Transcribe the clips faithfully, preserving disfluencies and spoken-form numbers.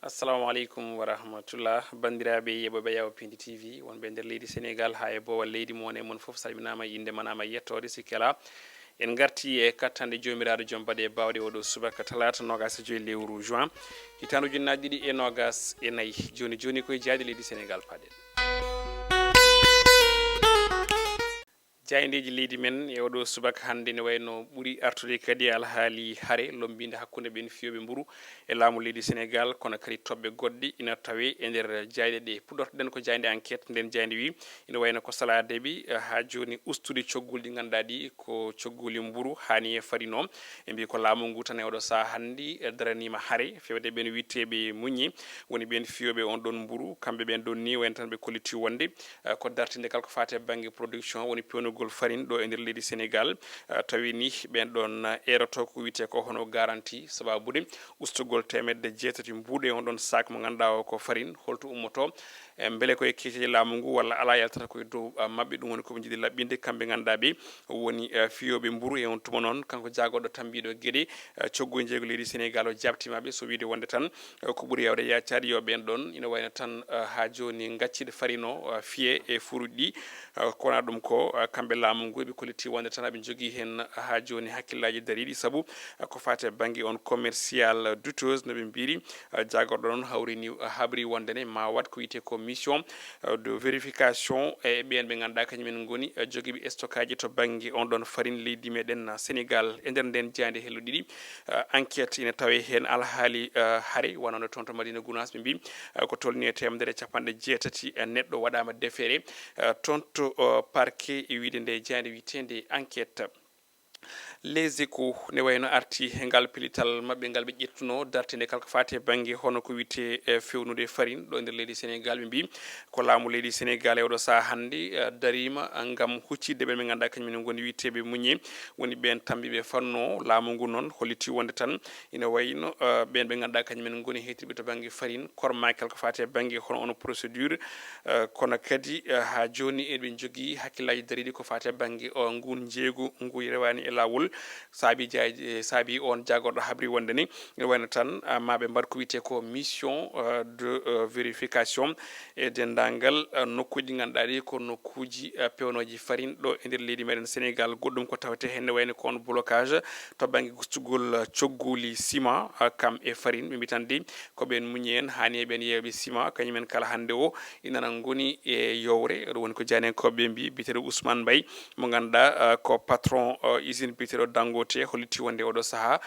Assalamu aleykum wa rahmatullah. Banndiraaɓe yeɓoɓe Yawo Pindi T V, wonɓe nder leydi Senegal haa e boowal leydi, mo won e mon fof salminaama, innde manaama, yettoode sikkela. En ngarti e kattanɗe Joomiraaɗo Joom Baɗe Baawɗe oɗo subaka talaata noogas e joy lewru juin, hitaande ujunnaaji ɗiɗi e noogas e nayi. Jooni jooni koye jaayɗe leydi Senegal paɗen. Jaayndeeji leydi men e oɗo subaka hannde ne wayno ɓuri artude kadi alhaali hare lommbiinde hakkunde ɓeen fiyooɓe mburu e laamu leydi Senegal, kono kadi toɓɓe goɗɗe ina tawe e nder jaayɗe ɗe. Puɗɗortoɗen ko jaaynde Enquête, nden jaaynde wi ina wayno ko salaadeɓe, eh, haa jooni ustude cogguli ɗi ngannduɗaa ɗi ko cogguli mburu haani e farine o. Ɓe mbi ko laamu ngu tan e oɗo sahaa hannde, eh, daraniima hare fewde ɓeen wiyteeɓe muññi, woni ɓeen fiyooɓe on ɗon mburu. Kamɓe ɓeen ɗon ni wayno tan ɓe kolliti wonde, eh, ko dartinde kala ko faati e bannge production, woni pewnugol farine ɗo e nder leydi Senegal. Eh, tawi ni ɓeen ɗon, eh, eeroto ko wiyetee ko hono garanti, sababude ustugol teemedde jeetati mbuuɗe on ɗon sac mo ngannduɗaa o ko farine. Holto ummoto? Eh, mbele ko e keeceeje laamu ngu walla alaa yaltata ko e dow, ah, maɓɓe? Ɗum woni ko ɓe njiɗi laɓɓinde kamɓe ngannduɗaa ɓe woni, eh, fiyooɓe mburu. E on tuma noon, kanko jaagorɗo tambiiɗo geɗe, eh, coggu e jeeygu leydi Senegal o jaabtiima ɓe, so wiyde wonde tan, eh, ko ɓuri yaawde yaacaade yo ɓeen ɗon ina wayno tan, eh, haa jooni ngacciiɗo farine o, eh, fiye e furuuji ɗi. Eh, ko wonaa ɗum ko, eh, kamɓe laamu ngu eɓe kolliti wonde tan aɓe njogii heen haa jooni hakkillaaji dariiɗi, sabu, eh, ko faati e bannge on commercial douteuse no ɓe mbiyri. Eh, jaagorɗo noon hawrini, eh, habri wonde ne ma waɗ ko wiyetee ko mission, eh, de vérification e ɓeen ɓe ngannduɗaa kañum en ngoni, eh, jogiiɓe stockage to bannge on ɗon farine leydi meɗen, eh, Senegal. E nder nden jaaynde hello ɗiɗi, eh, Enquête ina tawe heen alhaali, eh, hare wonande toon to Madina Gounass, ɓe mbi, eh, ko tolni e teemedere e capanɗe jeetati, eh, neɗɗo waɗaama defeere, eh, toon to, eh, parquet e wiyde nde jaaynde wiyeteende Enquête. Les Échos ne wayno arti e ngal pellital maɓɓe ngal ɓe ƴettuno dartinde kala ko faati e bannge hono ko wiyetee, eh, fewnude farine ɗo e nder leydi Senegal. Ɓe mbi ko laamu leydi Senegal e oɗo sahaa hannde, eh, dariima, eh, ngam huccitde ɓeen ɓe ngannduɗaa kañum en ngoni wiyteeɓe muññe, woni ɓeen tambiiɓe fannu o. Laamu ngu noon holliti wonde tan ina wayno, eh, ɓeen ɓe ngannduɗaa kañum en ngoni heetirɓe to bannge farine, kormaaki kala ko faati e bannge hono ono procédure, eh, kono kadi, eh, haa jooni eɓe njogii hakkillaaji dariiɗi ko faati e bannge o ngun njeeygu ngu rewaani e laawol. Saabi jaay-, eh, saabi on jaagorɗo habri wonde ni ina wayno tan, ah, ma ɓe mbaɗ ko wiyetee ko mission, eh, de, eh, vérification e denndaangal, eh, nokkuuji ɗi ngannduɗaa ɗi ko nokkuuji, eh, pewnooji farine ɗo e nder leydi meɗen Senegal. Goɗɗum ko tawetee heen ne wayno ko on blocage to bannge gustugol, eh, cogguli ciment, eh, kam e farine. Ɓe mbi tan de ko ɓeen muññi en haani e ɓeen yeeyooɓe ciment, kañum en kala hannde o ina ngoni e yowre. Ɗum woni ko jaayndiyankooɓe ɓe mbi, biyeteeɗo Ousmane Mbaye, mo ngannduɗaa, eh, ko patron, eh, usine biyeteeɗo Dangote, holliti wonde oɗo sahaa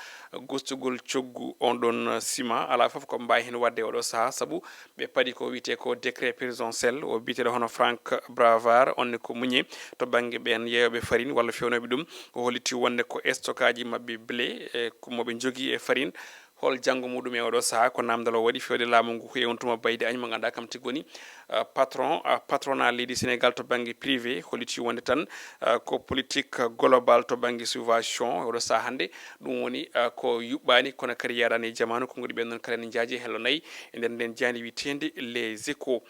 gustugol coggu on ɗon, eh, ciment, alaa fof ko mbaawi heen waɗde oɗo sahaa, sabu ɓe paɗi ko wiyetee ko décret présidentiel. O biyeteeɗo hono Franck Bravard, on ne ko muññe to bannge ɓeen yeeyooɓe farine walla fewnooɓe ɗum. O holliti wonde ko stockage maɓɓe blé, e ko mo ɓe njogii e farine. Hol janngo muɗum e oɗo sahaa? Ko naamndal o waɗi fewde laamu ngu. Ko e on tuma Baydi Agne mo ngannduɗaa kam tigi woni, ah, patron, ah, patronat leydi Senegal to bannge privé, holliti wonde tan, ah, ko politique global to bannge subvention e oɗo sahaa hannde. Ɗum woni, ah, ko yuɓɓaani kono kadi yaadaani e jamaanu. Konnguɗi ɓeen noon kala ne njaaji e hello nayi e nder nden jaaynde wiyeteende Les Échos.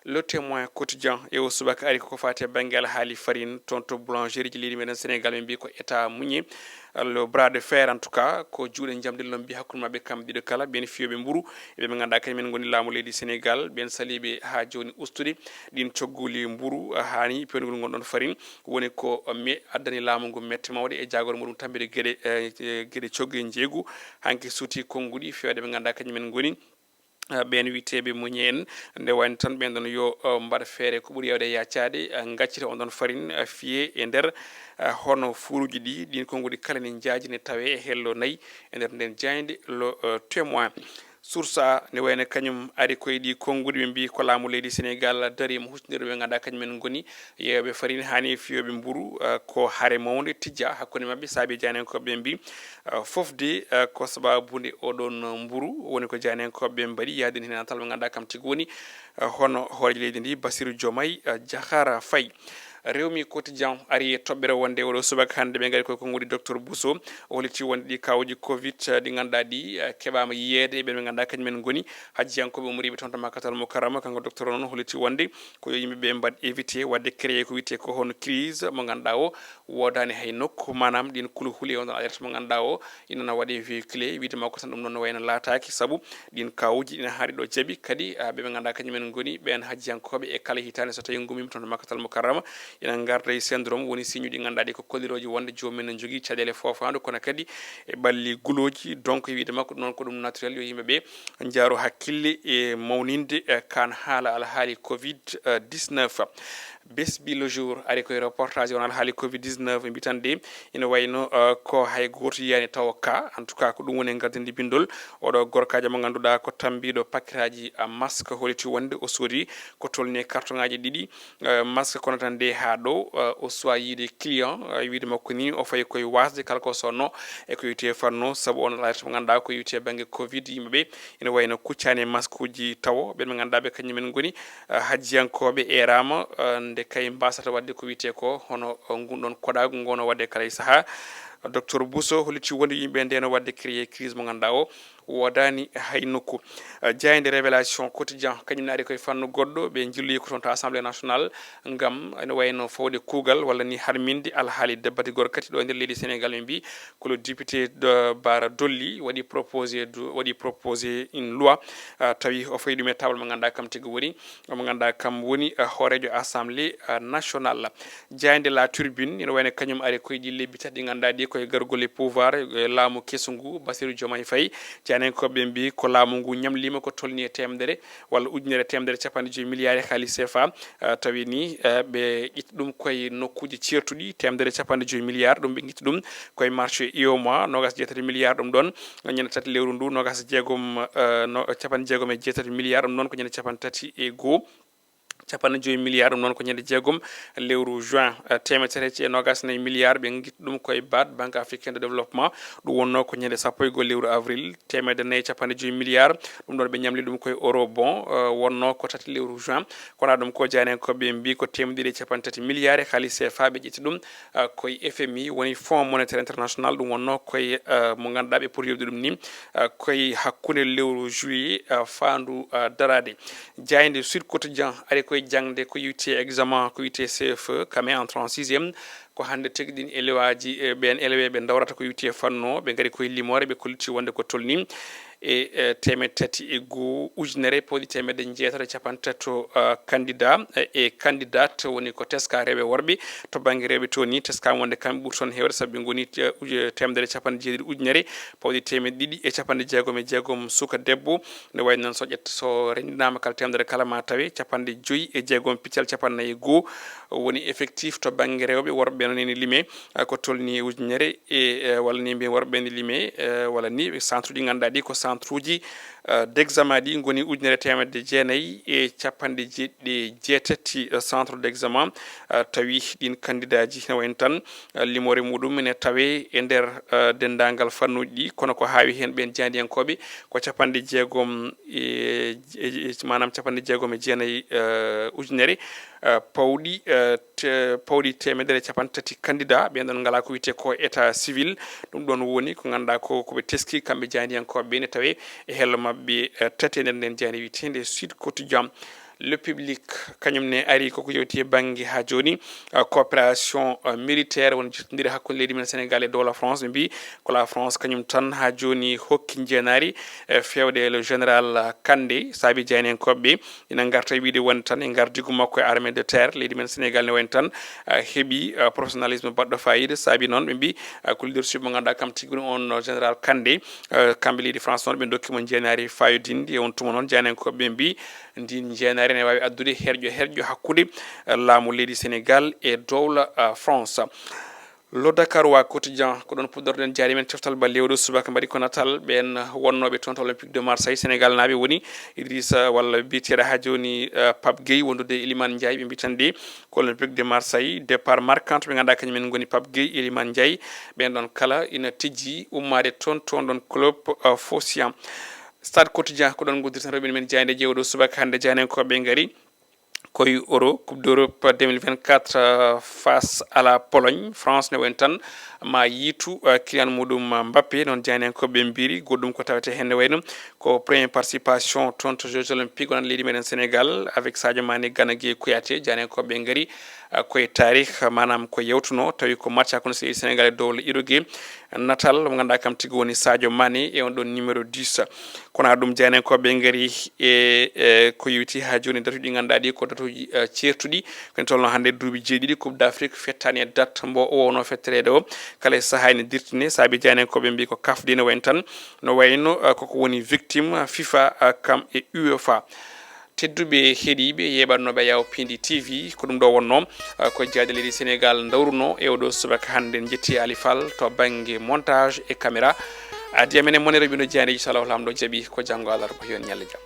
Le Témoin Quotidien e o subaka ari koko faati e bannge alhaali farine toon to boulangerie ji leydi meɗen Senegal, ɓe mbi ko état muññe, le bras de fer en tout cas, ko juuɗe njamndi lombi hakkunde maɓɓe kamɓe ɗiɗo kala, ɓeen fiyooɓe mburu, e ɓe ɓe ngannduɗaa kañum en ngoni laamu leydi Senegal, ɓeen saliiɓe haa jooni ustude ɗiin cogguli mburu, haani pewnugol ngon ɗon farine, woni ko me addani laamu ngu mette mawɗe e jaagorɗe muɗum tammbere geɗe, eh, geɗe coggu e njeeygu, hanki suuti konnguɗi fewde ɓe ngannduɗaa kañum en ngoni, eh, ɓeen wiyteeɓe muñe en, nde wayno tan ɓeen ɗon yo, eh, mbaɗ feere ko ɓuri yaawde yaacaade, eh, ngaccita on ɗon farine, eh, fiye e nder, eh, hono fuuruuji ɗi, ɗiin konnguɗi kala ne njaaji ne tawee e hello nayi e nder nden jaaynde Le, eh, Témoin. Source A ne wayno kañum ari koye ɗi konnguɗi, ɓe mbi ko laamu leydi Senegal dariima huccindirɓe ɓe ngannduɗaa kañum en ngoni yeeyooɓe farine haani e fiyooɓe mburu, eh, ko hare mawnde tijjaa hakkunde maɓɓe, saabi jaayndiyankooɓe ɓe mbi, eh, fof de, eh, ko sababude oɗon mburu, woni ko jaayndiyankooɓe ɓe mbaɗi, yahdini heen natal mo ngannduɗaa kam tigi woni, eh, hono hooreejo leydi ndi, Bassirou Diomaye, eh, Diakhar Faye. Rewmi Quotidien ari e toɓɓere wonde oɗo subaka hannde ɓe ngari koye konguɗi docteur Bousso. O holliti wonde ɗi kawuji covid, eh, ɗi ngannduɗaa ɗi, eh, keɓaama yiyeede e ɓen ɓe ngannduɗaa kañum en ngoni hajjiyankooɓe umoriiɓe toon to Makkatal Mukarrama. Kanko docteur o noon holliti wonde ko yo yimɓe ɓe mbaɗ évité waɗde créé ko wiyetee ko hono crise mo ngannduɗaa o woodaani hay nokku, maanaam ɗin kuluhuli e on ɗon alerte mo ngannduɗaa o ina na waɗe véhiculé. Wiide makko tan ɗum noon no wayno laataaki, sabu ɗin kawuji ina haari ɗo jaaɓi. Kadi, ah, ɓe ɓe ngannduɗaa kañum en ngoni ɓeen hajjiyankooɓe e kala hitaande so tawii ngummiima toon to Makkatal Mukarrama, ina ngarda e syndrome, woni signe ɗi ngannduɗaa ɗi ko kollirooji wonde joomum en ne njogii caɗeele foofaandu, kono kadi e ɓalli gulooji. Donc, e wiide makko ɗum noon ko ɗum naturel, yo yimɓe ɓe njaaru hakkille e mawninde, eh, kaan haala alhaali covid dix-neuf. Besbi le jour ari koye reportage on alhaali covid dix-neuf, mbitan de ina wayno, eh, ko hay gooto yiyani tawa ka. En tout cas, ko ɗum woni e gardinde bindol oɗo gorkaajo mo ngannduɗaa ko tambiiɗo pakiraaji, ah, masque, holliti wonde o soodi ko tolni e carton ŋaaji ɗiɗi, eh, masque, kono tan de haa ɗo, eh, o suwa yiide client, eh, wiide makko ni o fayi koye wasde kala ko sonno e ko yowiti e fannu, sabu on alerte mo ngannduɗaa ko yowiti e bannge covid, yimɓe ɓe ina wayno kuccani e masque uji tawo. Ɓen ɓe ngannduɗaa ɓe kañum en ngoni, eh, hajjiyankooɓe eeraama, eh, nde kay mbasata waɗde ko wiyetee ko hono, eh, ngun ɗon koɗaagu ngono waɗde kala e sahaa. Docteur Bousso holliti wonde yimɓe ndeno waɗde créé crise mo ngannduɗaa o woodaani hay nokku. Eh, jaaynde Révélation Quotidien kañum ne ari koye fannu goɗɗo, ɓe njilloyi ko toon to Assemblée Nationale ngam ene wayno fawde kuugal walla ni harminde alhaali dabbati gorkati ɗo e nder leydi Sénégal. Ɓe mbi ko le député de Bara Dolly waɗi proposé, waɗi proposé une loi, ah, tawi o fayi ɗum e table mo ngannduɗaa kam tigi woni, mo ngannduɗaa kam woni, ah, hooreejo Assemblée, ah, nationale. Jaaynde La Tribune ina wayno kañum ari koye ɗi lebbi tati ɗi ngannduɗaa ɗi koye gargol e pouvoir, e laamu kesu ngu Bassirou Diomaye Faye. Jaayndiyankooɓe ɓe mbi ko laamu ngu ñamliima ko tolni e teemedere walla ujunere e teemedere capanɗe joyi milliards e haalis C F A, ah, tawi ni, ah, ɓe ƴetti ɗum koye nokkuuji ceertuɗi, teemedere capanɗe joyi milliards, ɗum ɓe ƴetti ɗum koye marché U E M O A, noogaas e jeetati milliards, ɗum ɗon ñande tati lewru ndu, noogaas e jeegom, eh, no, capanɗe jeegom e jeetati milliards, ɗum noon ko ñande capanɗe tati e goo, capanɗe joyi milliards, ɗum noon ko ñande jeegom lewru juin, eh, teemedere tati e noogaas e nayi milliards, ɓe ngitti ɗum koye B A D, Banque Africaine de Développement, ɗum wonno ko ñande sappo e goo lewru avril, teemedde nayi e capanɗe joyi milliards, ɗum ɗon ɓe ñamli ɗum koye euro bon, eh, wonno ko tati lewru juin. Kono ɗum ko jaayndiyankooɓe ɓe mbi ko teemedde ɗiɗi e capanɗe tati milliards e haalis C F A ɓe ƴetti ɗum, ah, koye F M I, woni Fonds Monétaire International, ɗum wonno koye, ah, mo ngannduɗaa ɓe poti yoɓde ɗum ni, ah, koye hakkunde lewru juillet, ah, faandu, ah, daraade. Jaaynde Sud Quotidien ari koye jaŋde ko yowiti e examen, ko wiyetee C F E, kam e entrée en sixième, ko hannde tigi ɗin élève aji, eh, ɓeen élève ɓe dawrata ko yowiti e fannu o, ɓe ngari koye limoore, ɓe kolliti wonde ko tolni e, eh, teemedde tati e goo ujunere pawɗi teemedde jeetato e capanɗe tato, eh, candidat, eh, e candidate, woni ko teska rewɓe e worɓe. To bannge rewɓe to ni, teskaama wonde kamɓe ɓuri toon heewde, sabu ɓe ngoni, eh, uju-, teemedere capanɗe jeeɗiɗi ujunere pawɗi teemedde ɗiɗi e capanɗe jeegom e jeegom suka debbo. Ne wayi noon so ƴetta, so renndinaama kala teemedere kala ma tawe capanɗe joyi e jeegom piccal capanɗe nayi e goo woni effectif to bannge rewɓe. Worɓe ɓe noon ene lime, ah, ko tolni ujunere e, eh, walla ni mbiyen worɓe ɓe ene lime, eh, walla ni centre uji ngannduɗaa ɗi ko centre uji, eh, d'examen ɗi ngoni ujunere teemedde jeenayi e capanɗe jeeɗiɗi e jeetati, eh, centre d'examen, eh, tawi ɗin candidat ji ne wayno tan, eh, limoore muɗum ene tawe e nder, eh, denndaangal fannuuji ɗi, kono ko haawi heen ɓeen jaayndiyankooɓe ko capanɗe jeegom e, e, e, maanaam capanɗe jeegom e jeenayi, eh, ujunere, eh, pawɗi, eh, te-, pawɗi teemedere e capanɗe tati candidat, ɓeen ɗon ngalaa ko wiyetee ko état civil. Ɗum ɗoon woni ko ngannduɗaa ko, ko ɓe teski kamɓe jaayndiyankooɓe ɓe ne tawee e hello maɓɓe, eh, tati e nder ndeen jaaynde wiyeteende Sud Quotidien. Le Public, kañum ne ari koko yewti e bannge haa jooni, eh, coopération, eh, militaire woni jottondire hakkunde leydi men Sénégal e dow la France. Ɓe mbi ko la France kañum tan haa jooni hokki njeenaari, eh, feewde le général Kandé, saabi jaayndiyankooɓe ɓe ina ngarta e wiyde wonde tan e ngardiigu makko e armée de terre leydi men Sénégal ne wayno tan, ah, heɓi, ah, professionnalisme baɗɗo fayida. Saabi noon ɓe mbi, ah, ko leadership mo ngannduɗaa kam tigi woni on général Kandé, ah, kamɓe leydi France noon ɓe ndokki mo njeenaari fayodinndi. E on tuma noon jaayndiyankooɓe ɓe mbi ndin njeenaari ne waawi addude herƴo herƴo hakkunde, ah, laamu leydi Sénégal e dowla, ah, France. Le Dakarois Quotidien, ko ɗon puɗɗorɗen jaari men coftal balɗe oɗo subaka mbaɗi ko natal ɓeen wonnooɓe toon to Olympique de Marseille, Sénégal naaɓe woni Idrissa walla biyeteeɗo haa jooni, eh, Pape Gueye wondude e Iliman Ndiaye, ɓe mbitan de ko Olympique de Marseille, départ marquant ɓe ngannduɗaa kañum en ngoni Pape Gueye, Iliman Ndiaye, ɓeen ɗon kala ina tijji ummaade toon, toon ɗon club, eh, Phocéens. Stade Quotidien, ko ɗon ngoddirten rewɓe men jaaynde jeewoɗo subaka hannde, jaayndiyankooɓe ngari. koye Euro, Coupe d'Europe deux mille vingt-quatre, euh, face à la Pologne. France ne woni tan ma yiitu, euh, Kylian muɗum, euh, Mbappé, noon jaayndiyankooɓe mbiri. Goɗɗum ko tawete heen ne wayno ko première participation toon to Jeux Olympiques wonande leydi meɗen Sénégal avec Sadio Mané, Gana Gueye, Kouyaté. Jaayndiyankooɓe ngari, euh, koye taarih, maanaam ko yewtuno, tawi ko match hakkunde leydi Sénégal e dowla Uruguay. Natal mo ngannduɗaa kam tigi woni Sadio Mané e on ɗon numéro dix. Kono ɗum jaayndiyankooɓe ngari e, e ko yowiti haa jooni, datuji ɗi ngannduɗaa ɗi ko datuji, eh, ceertuɗi. Ko en tolno hannde duuɓi jeeɗiɗi Coupe d'Afrique fettaani e date mbo o wonno fettoreede o. Kala e sahaa ene dirtine, saabi jaayndiyankooɓe mbi ko kafdi ne wayno tan, no wayno, eh, koko woni victime FIFA, eh, kam e UEFA. Tedduɓe heɗiiɓe yeeɓannooɓe Yaw Pindi T V, ko ɗum ɗo wonno, eh, ko jaaɗe leydi Sénégal ndawruno e oɗo subaka hannde. En njetti Ali Fall to bannge montage e caméra. Adi amen e monere wino jaayndeeji, so Allahu Laamɗo jaɓi, ko janngo alarba, yo on ñalle jam.